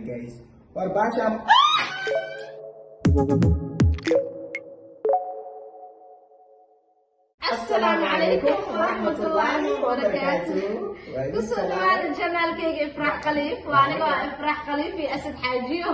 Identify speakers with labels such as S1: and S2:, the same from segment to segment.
S1: Guys, war baasha.
S2: Asalaamu calaykum waraxmatullaahi wabarakaatu. Kusoo dhawaada channelkayga Ifraax Khaliif. Waa aniga, waa Ifraax Khaliif iyo Asad Xaajiyo.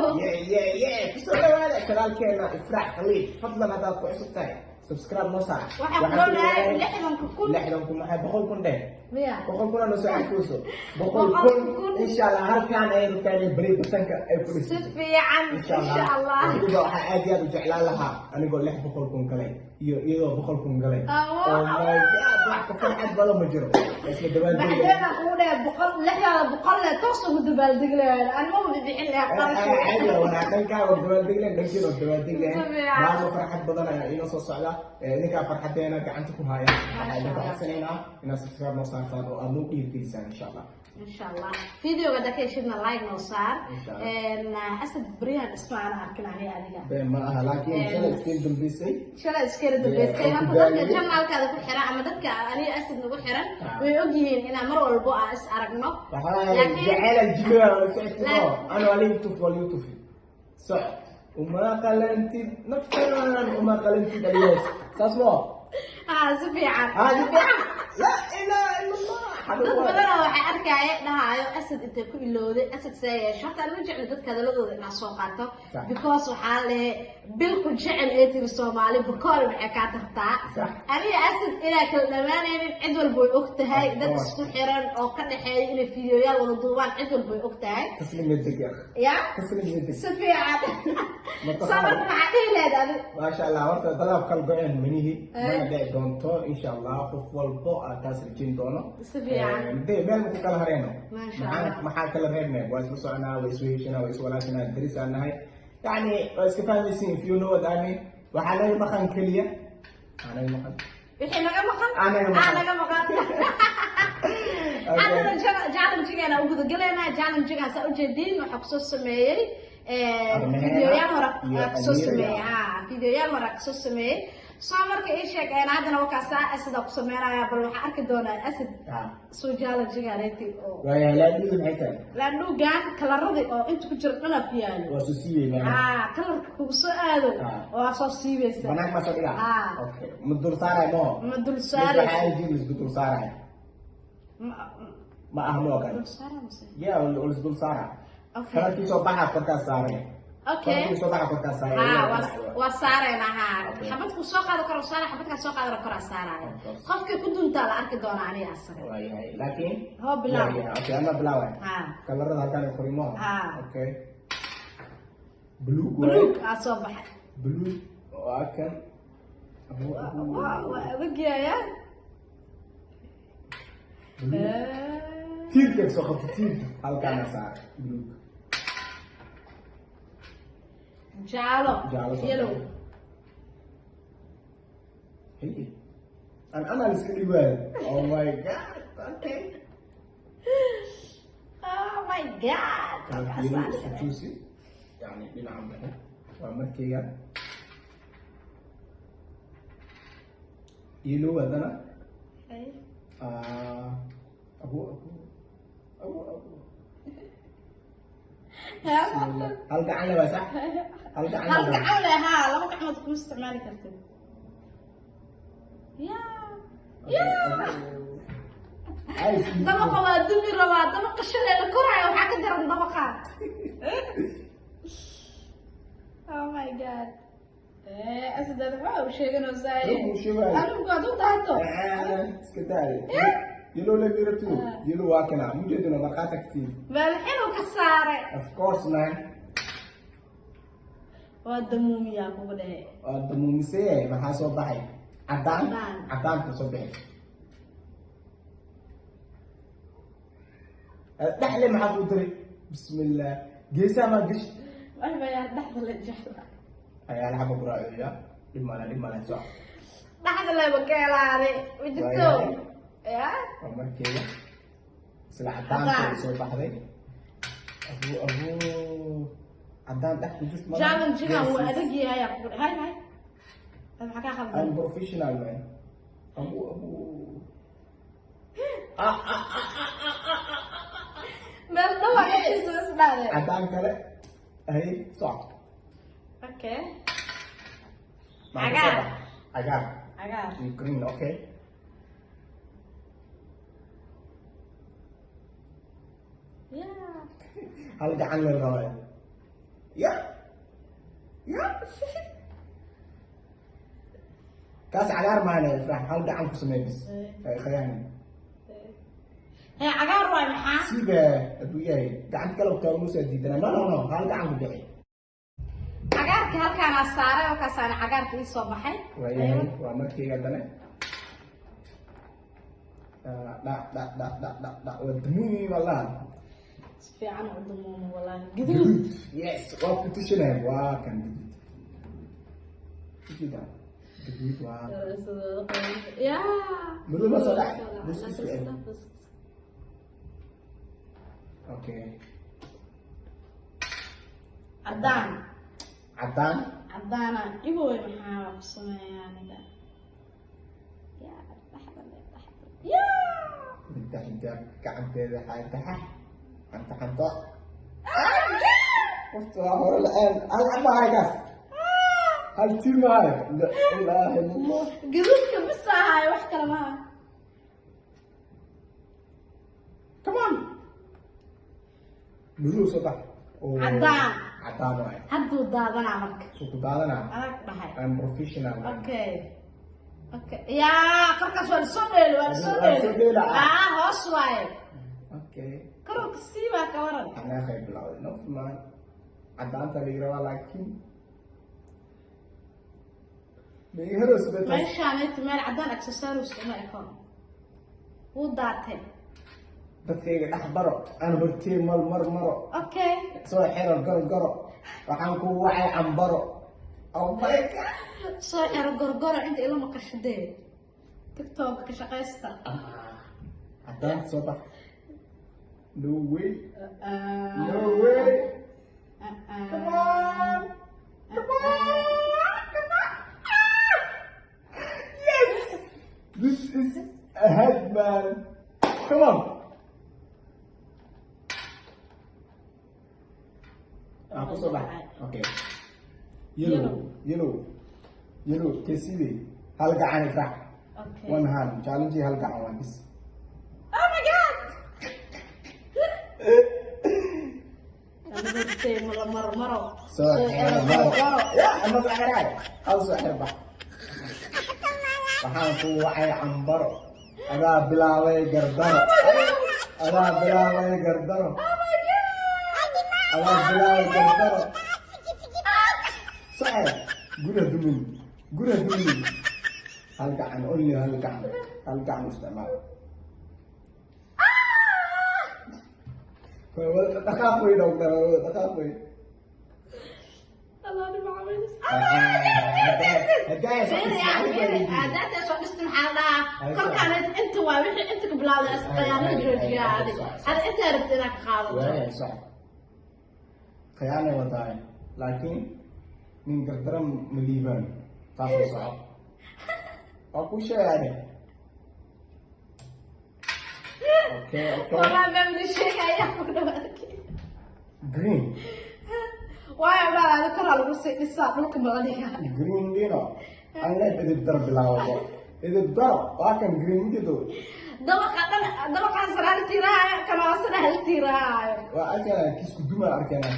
S1: Ye, kusoo dhawaada channelkeena Ifraax Khaliif. Fadlan, haddaad ku cusub tahay, subscribe noo saar.
S2: Waxaan ku dhownahay 60,000.
S1: 60,000 maxay? 100,000 dheh.
S2: Miya?
S1: 100,000 noo soo xafuuso, boqol
S2: 100,000
S1: kun
S2: kun.
S1: Insha Allah halkaan ay rabtaa inay bari batanka ay ku
S2: si
S1: dhisato.
S2: Fiican, insha Allah.
S1: Weliba waxaa aad iyo aad u jeclaan lahaa anigoo 600,000 galay iyo iyadoo 100,000 galay.
S2: Ah.
S1: Oh my God, wax ka farxad badan ma jiro. Waa isla dabaaldegaya.
S2: Baxdeena kugu dhehe boqol 600 le toos ugu dabaaldeglayan, aan ma wada bixin lahaa
S1: caadi
S2: qarashka.
S1: waa wanaagsankaa, waa dabaaldegleen dhankeed, waa dabaaldegleen.
S2: Si fiican.
S1: Maalmo farxad badan ayaa inoo soo socda. Idinkaa farxadeena gacanta ku haya. Waxaa idinka codsanaynaa inaad subscribe noo saartaan oo aad noo dhiirgelisaan, insha Allah.
S2: Insha Allah videoga haddaa ka heshidna, like noo saar.
S1: Insha Allah.
S2: Asad, baryahan isma aan arkin ani adiga.
S1: Been ma aha, laakiin shalay iskeen dambeysay.
S2: Shalay iskala dambeysay.
S1: Yeah,
S2: horta
S1: ku
S2: dadka
S1: daayay.
S2: Channelkaada ku xiran ama dadka aniga Asad nagu xiran
S1: Ah.
S2: way ogyihiin inaan mar walbo aan is aragno.
S1: Waxaa
S2: Laakiin-
S1: jecel aljimada wala socodkimo. Ana waa liituf, waa liitufi socod, uma qalantid naftan, uma qalantid aliyaas, saas mo.
S2: Ah, si fiican.
S1: Ah, si fiican. Laa ilaaha illa Allah.
S2: Dad badanoo waxay arkaaye dhahaayo, Asad intay ku ilowday, Asad see yeesho. Horta aan ma jecli dadka hadaladooda inaad soo qaato,
S1: Sax.
S2: because waxaa lehe bil ku jecel ee tiri Soomaali bakool maxay kaa tartaa.
S1: Sax.
S2: Aniga Asad inaa kala dhammaanaynin cid walba way og tahay.
S1: Of
S2: dad
S1: course.
S2: isku xiran oo ka dhexeeya inay fiidiyoyaal wada duubaan cid walba way og tahay.
S1: Taslim yadik ya akhi.
S2: Ya.
S1: Taslim yadik.
S2: Si fiican.
S1: Ma
S2: soo
S1: taqaano.
S2: Marka maxaa dhihi lahayd adi?
S1: Maasha Allah, horta dalaab kala go-een manihi.
S2: Eh.
S1: Mana dhici doonto, insha Allah. Qof walbo aa taas rajin doono.
S2: Si fiican.
S1: Dee meel maku kala hareeno.
S2: Maasha
S1: maxaa
S2: Allah.
S1: Maxaa kala reebne? Waa isla soconaa, waa isweheshanaa, waa iswalaashanaa, daris aan nahay, yani waa iska fahmaysin, if you know what I mean. Waxaa naga maqan keliya, waxaa naga maqan
S2: wixii naga maqan.
S1: Aa, naga maqan.
S2: Aa, naga maqan. Haddana challenge-geena u gudagalaynaa. Challenge-gaan saa ujeediin waxaa kusoo sameeyey
S1: Armeena
S2: fideoyaal hore
S1: iyo
S2: aa kusoo
S1: Amiira.
S2: sameeyey, ha, fideoyaal hore aa kusoo sameeyey. Soo marka ii sheeg haddana wakaasaa Asadaa ku sameynaya. Bal waxaa arki doonaa Asad soo challenge-gaan reti oo
S1: Waayahay, laadhuuda maxay tahay?
S2: Laandhugan kalaradii oo inta ku jira dhanaa ku yaalo.
S1: Waa soo siiyey maana.
S2: Ah, kalarka kugu soo aado.
S1: Ah.
S2: Waa soo siibaysa.
S1: Banaanka maa soo dhigaa?
S2: Ah.
S1: Okay, ma dul saarayo mo?
S2: Ma dul
S1: Mid
S2: saaraysa.
S1: waxaa jir isku dul saarayo. Ma ah moo kan?
S2: Dul saara mise?
S1: Yeah, waa is dul saara.
S2: Okay.
S1: Kalarkii soo baxa korkaas saaray.
S2: Okay.
S1: Kalarkii soo baxa korkaas saaray.
S2: Ha, waa saarayna, ha.
S1: Okay.
S2: Xabadku soo qaado karo saara, xabadkaa soo qaado karo saaraya.
S1: Of course.
S2: Qofkii ku duntaa la arki doonaa aniga asaga.
S1: Waayahay, laakiin
S2: Hoo, bilaab.
S1: Waayahay, okay, ana bilaaway.
S2: Ha.
S1: Kalarada halkaan ay qorimo.
S2: Ha.
S1: Okay, blue waaye.
S2: Buluug aa soo baxay.
S1: Blue waa kan. Abu abu.
S2: Waa adagyaaya.
S1: Blue tiirka soo qabta, tiirka halkaana saaray blue.
S2: Jaalo.
S1: Jaalo soo
S2: yellow.
S1: baxay. Hey. An ana iska dhibaayo. Oh my God. Okay.
S2: Oh my God.
S1: Kalarka yellow isku tuusi. Yani dhinaca baxe. Waa markayga. Yellow haddana. Ah, abu abu. Abu abu. Bismillah. Hal gacan le waa sax? Hal gacan
S2: Hal
S1: le waa.
S2: gacan leh, ha, laba gacmood kuma isticmaali kartid ya ya.
S1: Ay,
S2: Dabaqa waa dumi rabaa, dabaqa shalay la koraayo waxaa ka daran dabaqa. Oh my God. Asad waxaa u sheeganaysaa.
S1: Wuxuu sheegaya.
S2: Anigu waad u daato.
S1: Iska daaya. Yellow le miratu. Yellow waa kana. Mujeedino markhaati agtiin.
S2: Maalxinu ka saaray.
S1: Of course, man.
S2: Waa damuumiyaa kugu dhehe.
S1: Waa damuumisay, maxaa soo baxay? Cadaan.
S2: Cadaan.
S1: Cadaanka soo bixi. Dhexle maxaa kuu diray? Bismillah. Geesaha maa gashi.
S2: Waxbayaa dhexda la jecla.
S1: Ayaa lacag ku raaciya. Dhib male, dhib male, soo.
S2: Dhexda leba ka helaane ma jirto.
S1: Waayahay.
S2: Ya.
S1: Waa markeeda. Isla cadaanka
S2: Cadaan.
S1: ay soo baxday. Abu abu. Cadaan dhex ku jirto malaha.
S2: Challenge-gan wuu
S1: Yes, yes.
S2: adag yahay aa kugu dhehe. Hay hay. Maxaa kaa khaldan?
S1: I'm professional, man. Abu abu. Ah ah ah.
S2: Meel dhow. Madow agtiisa is dhahde.
S1: Caddaan kale. Hay, soc.
S2: Okay.
S1: Maxaa ka soo
S2: Cagaar.
S1: baxay? Cagaar.
S2: Cagaar.
S1: Iyo green, okay.
S2: Yeah.
S1: Hal gacan la rabaa. Ya ya, kaas cagaar maana, Ifrax. Hal gacan ku samee bis. Khiyaani.
S2: Hee, cagaar waay, maxaa?
S1: Siba hadduu yahay gacanta kale ogtaa musa diidana. No, no, no, hal gacan ku bixi.
S2: Cagaarka halkaanaa saaray oo kaasaana cagaarka ii soo baxay.
S1: Waayahay, waa markayga haddana. Dhac dhac dhac dhac dhac dhac, waa dumuumi wallahi.
S2: Si fiican u dumuumo wallaahi. Gaduud.
S1: Gaduud, yes, waa ku tushinaya, waa kan gaduud. Ujeedaa, gaduud waa.
S2: Ya.
S1: Madow baa soo dhacay. Bas isku eg. Okay.
S2: Caddaan.
S1: Caddaan.
S2: Caddaana dhibooy, maxaa ku sameeyaa aniga? Ya, dhaxda le, dhaxda ya.
S1: Inta xijaab gacanteeda xaantaxa xanta xanto qofta waa hore la-aan. Hal cad maahay kaas, hal tiir maahay. La ilaaha illa Allah.
S2: Gaduudka bis ahaay, wax kale maaha.
S1: Come on, madow soo bax. Oh,
S2: Caddaan.
S1: Caddaan waay.
S2: Hadduu daadanaa marka.
S1: Soo ku daadanaa.
S2: Adag dhahay.
S1: I'm professional, man.
S2: Okay, yaa, korkaas waa lasoo dheeli, waa lasoo
S1: Waa lasoo
S2: dheeli.
S1: dheela.
S2: Aa, hoos waaye.
S1: Okay.
S2: Korowka siibaa, ka waran?
S1: Xanaaqay bilowday no man. Caddaanta laga rabaa, laakiin meeharos betas.
S2: Meeshaanaytu meel caddaan accessories uma eko, wuu daatay.
S1: Dadkayga dhex baro aan hortee mal mar maro.
S2: Okay.
S1: Soo xiro garo garo, waxaan ku wacay cambaro. Oh my God.
S2: Soo xero gorgoro, inta ila maqashadee TikTok ka shaqaysta.
S1: Ah, caddaanta soo bax. No way, no way. Come on, come on, come on. Ah! Yes, this is a head, man. Come on. Ah, ku soo bax. Okay, yellow, yellow, yellow. Kesidee hal gacan, Ifrax.
S2: Okay.
S1: One hand challenge, hal gacan waa bis.
S2: Oh my God, hortay mala marmaro.
S1: Soo xiro maro ya ama soo xiraay hal soo xir bax. Waxaan ku wacay cambaro, adaa bilaabay gardaro, adaa bilaabay gardaro, adaa bilaabay gardaro. Soo xir guriga dumin, guriga dumin. Hal gacan only, hal gacan, hal gacan isticmaal. Dhaqaaq wey, dhow dhaqaaq wey.
S2: Allah dhibca.
S1: Haddaa soo
S2: Hadaata soo dhista, maxaa la dhahaa, korkaan inta waa wixii inta ka bilaawday asqayaanada joojiyaa. Adi hada intaa rabta inaad ka qaadato.
S1: Waaya, sax, khiyaanay watahay, laakiin nin gardaran ma liibaan. Taas la soco, waa kuu sheegaya. Okay.
S2: Wallahi ma sheegaya ku dhawaadkii.
S1: Green.
S2: Waayo baa koraa lagu sii dhisaa, dhulka ma la dhigaa?
S1: Green dino anleed edib dar bilaawado, edib daro waa kan green midido.
S2: Dabaqa dhan, dabaqaan sare hal tiirahaayo, kan hoosena hal tiirahaayo.
S1: Waa arkana, kiisku duma arkana.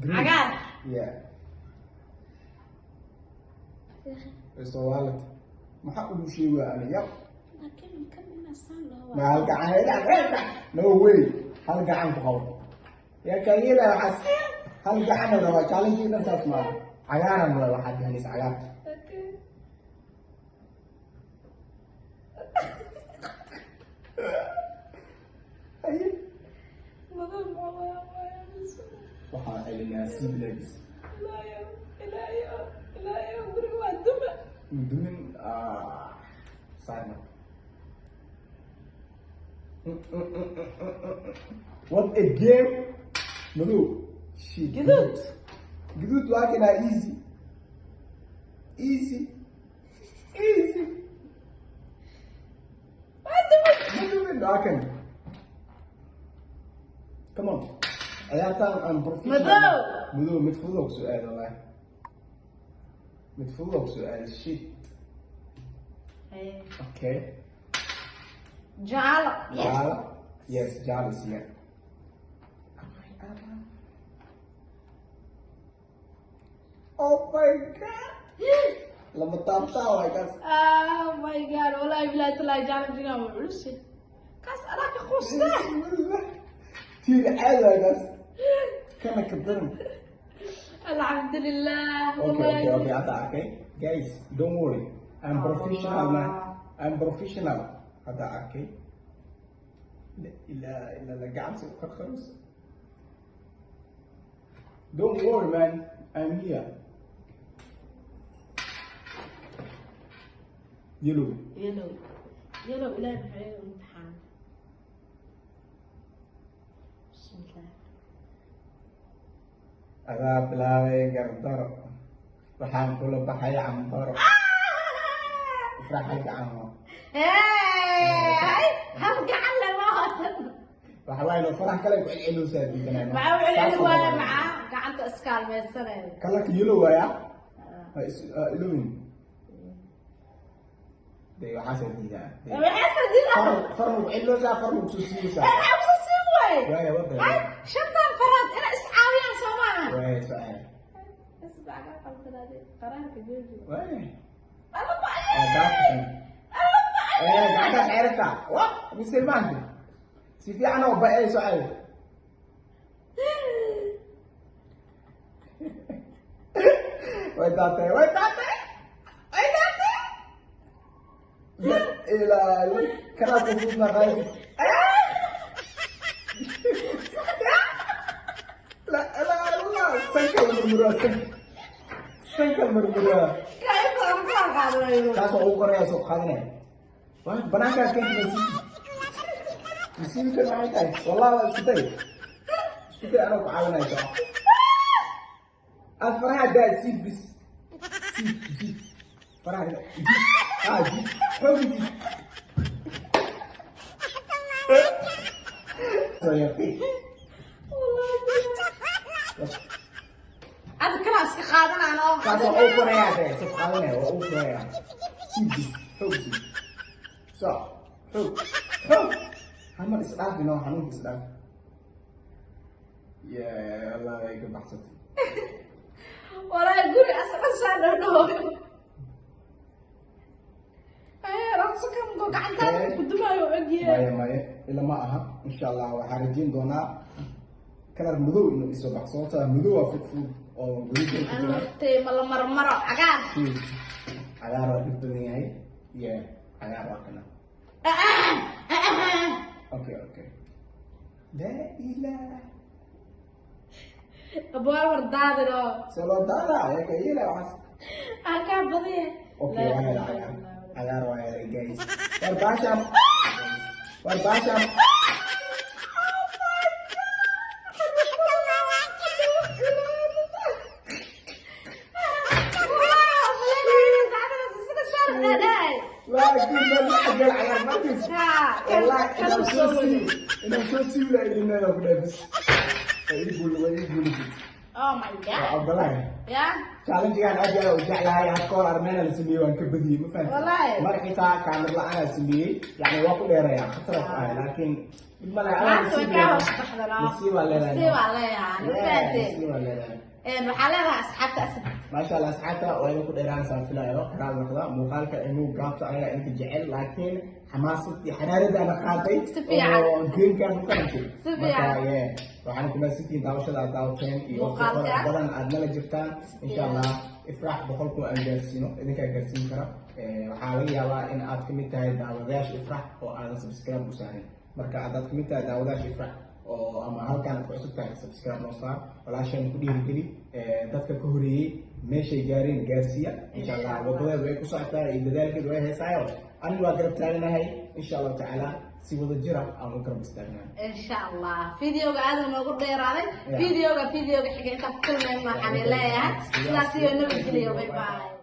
S1: Green.
S2: Cagaar.
S1: Yeah, way soo waalat. Maxaa ugu sheegaya aniga? Ma hal gacan? No way, hal gacan ku qabo yaa kaayela. Waxaas hal gacan la rabaa, challenge dhan saas maaha. Cagaaran waa, waxaad bixinaysa cagaar.
S2: Okay.
S1: Haye.
S2: Madow maxaa waaye?
S1: Waxaa celinaa siib lebis.
S2: Ilaayo, ilaayo, ilaayo, guriga waa duma.
S1: Dumin saar marka. What a game! Madow. Shit.
S2: Gaduud.
S1: Gaduud waa kanaa. Easy, easy, easy.
S2: Waa duma.
S1: Madow waa kan. Come on. Ciyaartaan aan professional.
S2: Madow.
S1: Madow, mid fudud oo ku soo aado wallahi. Mid fudud oo ku soo aado, shit. Okay.
S2: Jaalo, yes.
S1: Jaalo. Yes, jaalo siya. Oh my God. Lama taabtaa waay kaas.
S2: Oh my God, wallahi billahi tallahi challenge-gan waa culus yahay. Kaas adaa ka quusta.
S1: Bismillah. Tiir caadi waay kaas. Kana ka daran.
S2: Alxamdulilah.
S1: Okay, hadda arkay. Guys, don't worry. I'm professional, man. I'm professional. Hadda arkay. La ilaha illa Allah, gacanta u qarqarayso. Don't worry, man. I'm here. Yellow.
S2: Yellow, yellow. Ilaahay maxaa iga imtixaan. Bismillah.
S1: Adaa bilaabay gardaro. Waxaan kula baxay cambaro. Ifraax, hal gacan waa.
S2: Hey, hal gacan lama hodan.
S1: Waxa waaye no farax kale ku celcelinaysaa diidanaa.
S2: Maxaa u celceli waaya? Maxaa gacanta iskaalmaysanaya?
S1: Kalarka yellow waaya. Ha is ha ilowin. Dee waxaasaa diidaa. Dee.
S2: Maxaa diida?
S1: Far lagu celinaysaa, far lagu soo siiyeysaa.
S2: Maxaa kusoo siin waay?
S1: Waaya, waa been.
S2: Hay, shantan farood inay iscaawiyaan soo maaha?
S1: Waaya, soo.
S2: Qaraarka jooji.
S1: Waaya.
S2: Alla.
S1: Waa daafkan.
S2: Alla.
S1: Ee, gacantaas ceyrta. Wa, mise maanta. Si fiican oo ba' soo cay. Way daatay, way daatay. Way daatay. La ilaaha, kanaa ku fudud ma qaadi. La ilaaha illallah, sanka la murmuraa, sanka. Sanka la murmuraa. Kaas oo ugu qoraya soo qaadanaya. Waa banaankaa keenta nasiibki. Nasiibka maxay tahay? Wallahi waa isku day. Isku day anoo ku caawinayo soo. Aad faraha daa, siib bis. Siib, jiid. Faraha jiid. Ha, jiid. Xoog jiid. Soo yartay.
S2: Ada kalaa iska qaadanaan oo.
S1: Kaas oo ugu qoraya dee, soo qaadanaya, waa ugu qoraya. Siib bis, xoog siib. Soo, xoog. Xoog. Hamar isdhaafi no, xanuunka isdhaafi. Yeah, wallahi way ka baxsatay.
S2: Walaahi guri asaga saa dhodhooyo. Raqso kan go gacantaada ku dumaayo ogyahay.
S1: Maya, maya, ila ma aha. Insha Allah waxaan rajeyn doonaa kalar madow inuu isoo baxo, sababtoo ah madow waa fudfud oo guduud ku jiraan.
S2: Intee ma la marmaro cagaar?
S1: Cagaar waa dhib badan yahay. Yeah, cagaar waa kana. Okay, la ilaah.
S2: Abwaal war daadin oo.
S1: See loo daadaa ayaa ka yeelaya waxaas.
S2: Aan kaa badiya.
S1: Okay, waa helay cagaar, cagaar waa helay guys. War baashaan, war baashaan. Laakiin ma xagal cagaar markiis. Wallahi inaan soo sii, inaan soo sii wila idinada ku dhaafis. Waa ii guul, waa ii guulisay.
S2: Oh my
S1: Waa
S2: God.
S1: ogolahay.
S2: Ya.
S1: Challenge-gaan aad iyo aad u jeclahay. Had ka hor Armena la sameeyey, waan ka badiyey, ma fahamtay?
S2: Wallahi.
S1: Mar xitaa kaamir la'aan aan sameeyey, yacni waa ku dheeraya, khatar ku ahay, laakiin dhib ma laha.
S2: Maanta way kaa hoos baxdan.
S1: Nasiib waa leedahay.
S2: Nasiib waa leeyahay. Ma
S1: Yeah,
S2: fahanteen?
S1: nasiib waa leedahay.
S2: Waxaa leedahay asxaabta asad.
S1: Maasha Allah, asxaabta waa idinku dheeraanaysaan filayo. Karaal noqda muuqaalka inuu gaabto anaga idinka jecel, laakiin xamaasad iyo xanaanada ana qaaday
S2: Si fiican.
S1: oo gamekan, ma fahamtay?
S2: Si fiican.
S1: Marka yeah, waxaana kumaadsantihiin daawashada aad daawateen iyo waqti
S2: Muuqaalka.
S1: qurux badan aad nala jirtaan. Insha Allah Ifraax 100,000 aan gaarsiino, idinkaa gaarsiin kara. Waxaa laga yaabaa in aad kamid tahay daawadayaasha Ifraax oo aadan subscribe u saarin. Marka haddaad kamid tahay daawadayaasha Ifraax oo ama halkaan aad ku cusub tahay, subscribe noo saar, walaashaan ku dhiirigeli. Dadka ka horeeyey meeshay gaareen gaarsiiya insha Allah. Wadadeedu way ku socotaa iyo dadaalkeedu way heesaayo, anigu waa garab taaganahay insha Allahu tacaala, si wada jira aan u garab istaagnahay.
S2: Insha Allah videoga aad noogu dheeraaday.
S1: Yeah.
S2: Videoga xiga intaan ku kulmayno waxaan leeyahay sidaas iyo nabadgelyo, bye bye.